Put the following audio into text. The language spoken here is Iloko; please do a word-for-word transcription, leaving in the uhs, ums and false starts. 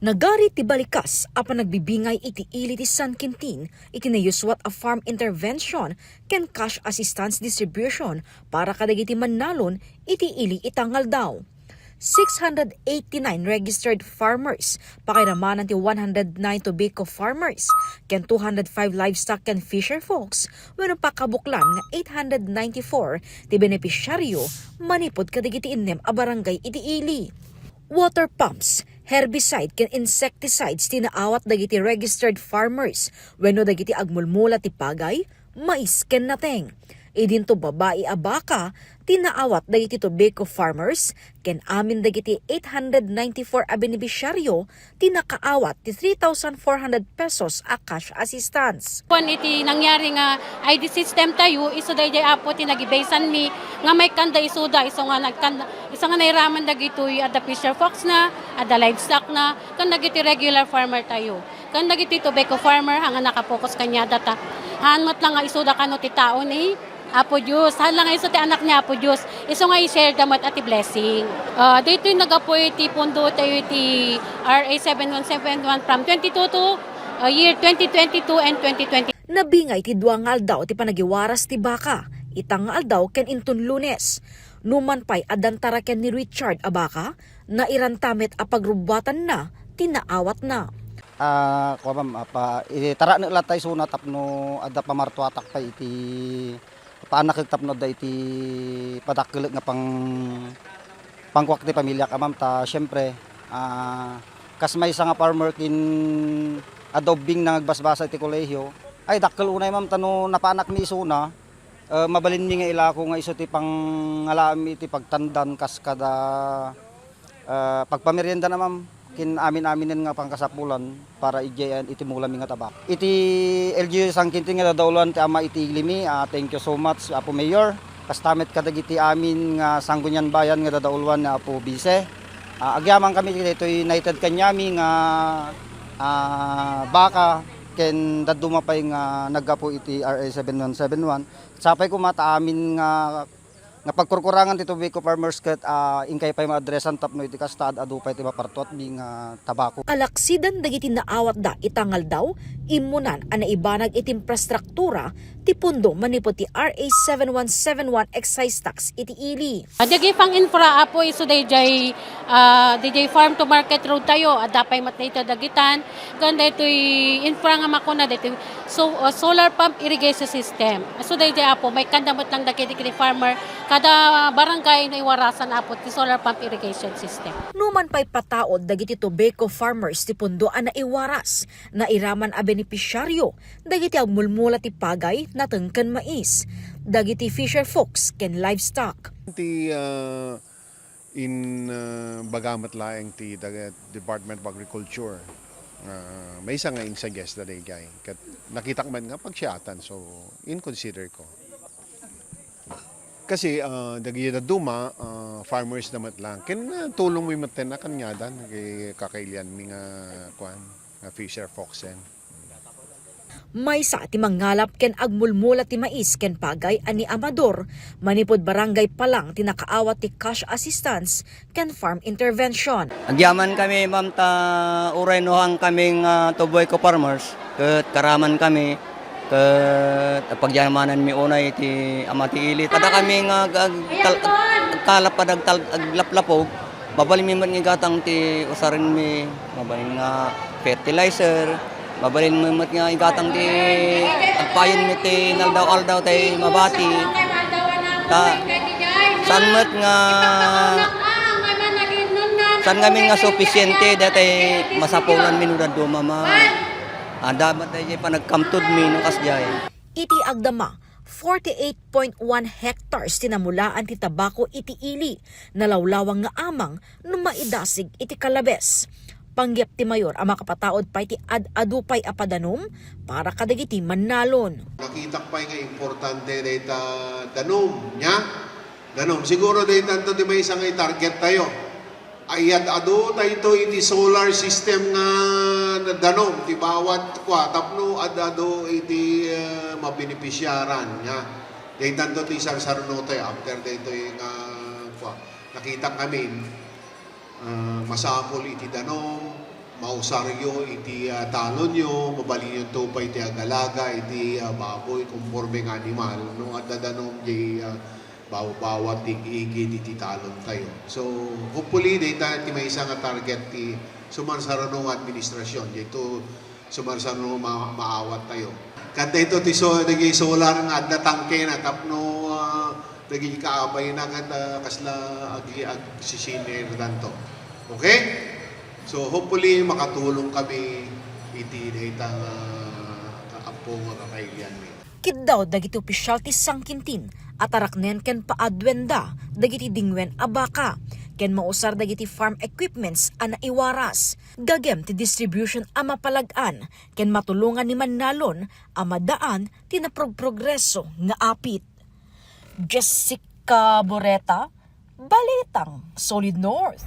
Nagari ti balikas a panagbibingay iti ili ti San Quintin iti nayuswat a farm intervention ken cash assistance distribution para kadagiti mannalon iti ili ita nga aldaw. Six hundred eighty-nine registered farmers, pakairamanan ti one hundred nine tobacco farmers, ken two hundred five livestock ken fisher folks, wenno pakabuklan nga eight hundred ninety-four ti benepisyaryo manipud kadagiti innem a barangay iti ili. Water pumps, herbicide ken insecticides ti naawat dagiti registered farmers wenno dagiti agmulmula ti pagay, mais ken nateng. Idinto babai a baka ti naawat dagiti tobacco farmers ken amin dagiti eight hundred ninety-four a benepisyaryo ti nakaawat ti three thousand four hundred pesos a cash assistance. Kuan iti nangyari nga I D system tayo, isu daydiay Apo ti nagibaysanmi nga maikkanda isuda, isu nga nagkanda, isu nga nairaman dagitoy adda fisher folks na, adda livestock na, ken dagiti regular farmer tayo. Ken dagiti tobacco farmer, nga nakapokus kaniada ta. Haan met lang nga isuda kano ti tao ni Apo Dios. Haan lang nga isu ti anak ni Apo Dios. Isu nga i-share da met a ti blessing. Ah, daytoy nagapu iti pundo tayo iti R A seven one seven one from twenty-two to, ah, year twenty twenty-two and twenty twenty. Nabingay ti dua nga aldaw ti panagiwaras ti baka, ita nga aldaw ken inton Lunes. Numan pay addan taraken ni Richard a baka, nairanta met a pagrubbuatanna ti naawatna. Ah, kua, ma'am, apa, itaraknek latta isuna tapno adda pamartuatak pay iti paannakek tapno adda iti padakkelek nga pang-, pangkuak ti pamiliak, a, ma'am, ta siyempre, ah, kas maysa nga farmer ken adda ubbingna nga agbasbasa iti kolehiyo, ay, dakkel unay, ma'am, ta no napaannakmi isuna, eh, mabalinmi nga ilako nga isu ti pangalaami iti pagtandan kas kada ah, pagpameriendana, ma'am, ken amin-aminen nga pangkasapulan para idiay iti mulami nga tabako. Iti L G U San Quintin nga dadauluan ti ama iti ilimi, ah, thank you so much, Apo Mayor. Kasta met kadagiti amin nga Sangguniang Bayan nga dadauluan ni Apo Vice. Ah, agyamankami ditoy naited kaniami nga, ah, baka ken dadduma pay nga naggapu iti R A seven one seven one. Sapay koma ta amin nga nga pagkurkurangan ti tobacco farmers ket, ah, inkay pay maadresan tapno iti kasta ad-adu pay ti mapartuatmi nga tabako. Alaksidan dagiti naawatda ita nga aldaw, immunan a naibanag iti infrastruktura ti pundo manipud ti R A seven one seven one excise tax iti ili. Dagiti pang-infra, Apo, isu daydiay, ah, daydiay farm to market road tayo, adda pay met daytoy dagitan, ken daytoy infra nga makuna, daytoy So, uh, solar pump irrigation system. So, daydiay, Apo, maikkanda met lang dagiti farmer, kada barangay no iwarasan, Apo, ti solar pump irrigation system. Numan pay pataud dagiti tobacco farmers ti pundo a naiwaras, nairaman a benepisyaryo dagiti agmulmula ti pagay, nateng ken mais, dagiti fisher folks ken livestock. Ti, ah, In, ah, baga met laeng ti daga-, Department of Agriculture, ah, maysa nga insuggest da daydiay. Ket nakitak met nga pagsiatan, so in-consider ko. Kasi, ah, dagiti dadduma, ah, farmers da met lang. Ken, ah, tulongmi met ten a kaniada, kay kakailianmi nga, kuan, nga fisher folks en. Maysa ti mangngalap ken agmulmula ti mais ken pagay a ni Amador, manipud Barangay Palang ti nakaawat ti cash assistance ken farm intervention. Agyamankami, ma'am, ta uray no haankami nga tobacco farmers, ket kaaramankami, ket pagyamananmi unay ti ama ti ili. Kada kami nga ag-, ag-, tal-, agkalap ken agtal-, aglaplapog, mabalinmi met nga igatang ti usarenmi, mabalin nga fertilizer, mabalinmi met nga igatang ti agpayonmi ti inaldaw-aldaw tay mabati. Ta, saan met nga, saan ngamin nga sufisiente daytay masapulanmi no dadduma man. Adda met daydiay panagkamtudmi no kasdiay. Iti agdama, forty-eight point one hectares ti namulaan ti tabako iti ili, nalawlawang nga amang no maidasig iti kalabes. Panggep ti mayor a makapataud pay ti ad-adu pay a padanom para kadagiti mannalon. Nakitak pay nga importante dayta danom, nia? Danom. Siguro daytanto ti maysa nga i-target tayo. Ay, ad-adu tayo iti solar system nga danom ti bawat kua tapno ad-adu iti, eh, mabenepisyaran, nia? Daytanto ti sarsarno tayo after daytoy nga kua. Nakitak amin, ah, masapul iti danom, mausaryo iti, ah, talonyo, mabalinyo to pay ti agalaga iti, ah, baboy, konforme nga animal, no, adda danum diay, ah, bawbawat ti igid iti talontayo. So, hopefully, dayta ti maysa nga target ti sumarsarano nga administrasyon. Dayto sumarsarano ma-, maawat tayo. Ket dayto ti so-, dagiti solar nga adda tangkena tapno, ah, dagiti kaabayna ket, ah, kasla agi-, agsisiner danto. Okay? So, hopefully, makatulong kami iti dayta nga kaampo nga kakailianmi. Kiddaw dagiti opisyal ti San Quintin a taraknen ken paaduenda dagiti dingwen a baka ken mausar dagiti farm equipments a naiwaras. Gagem ti distribution a mapalag-an ken matulongan ni Mannalon a madaan ti naprogprogreso nga apit. Jessica Boreta, Balitang Solid North.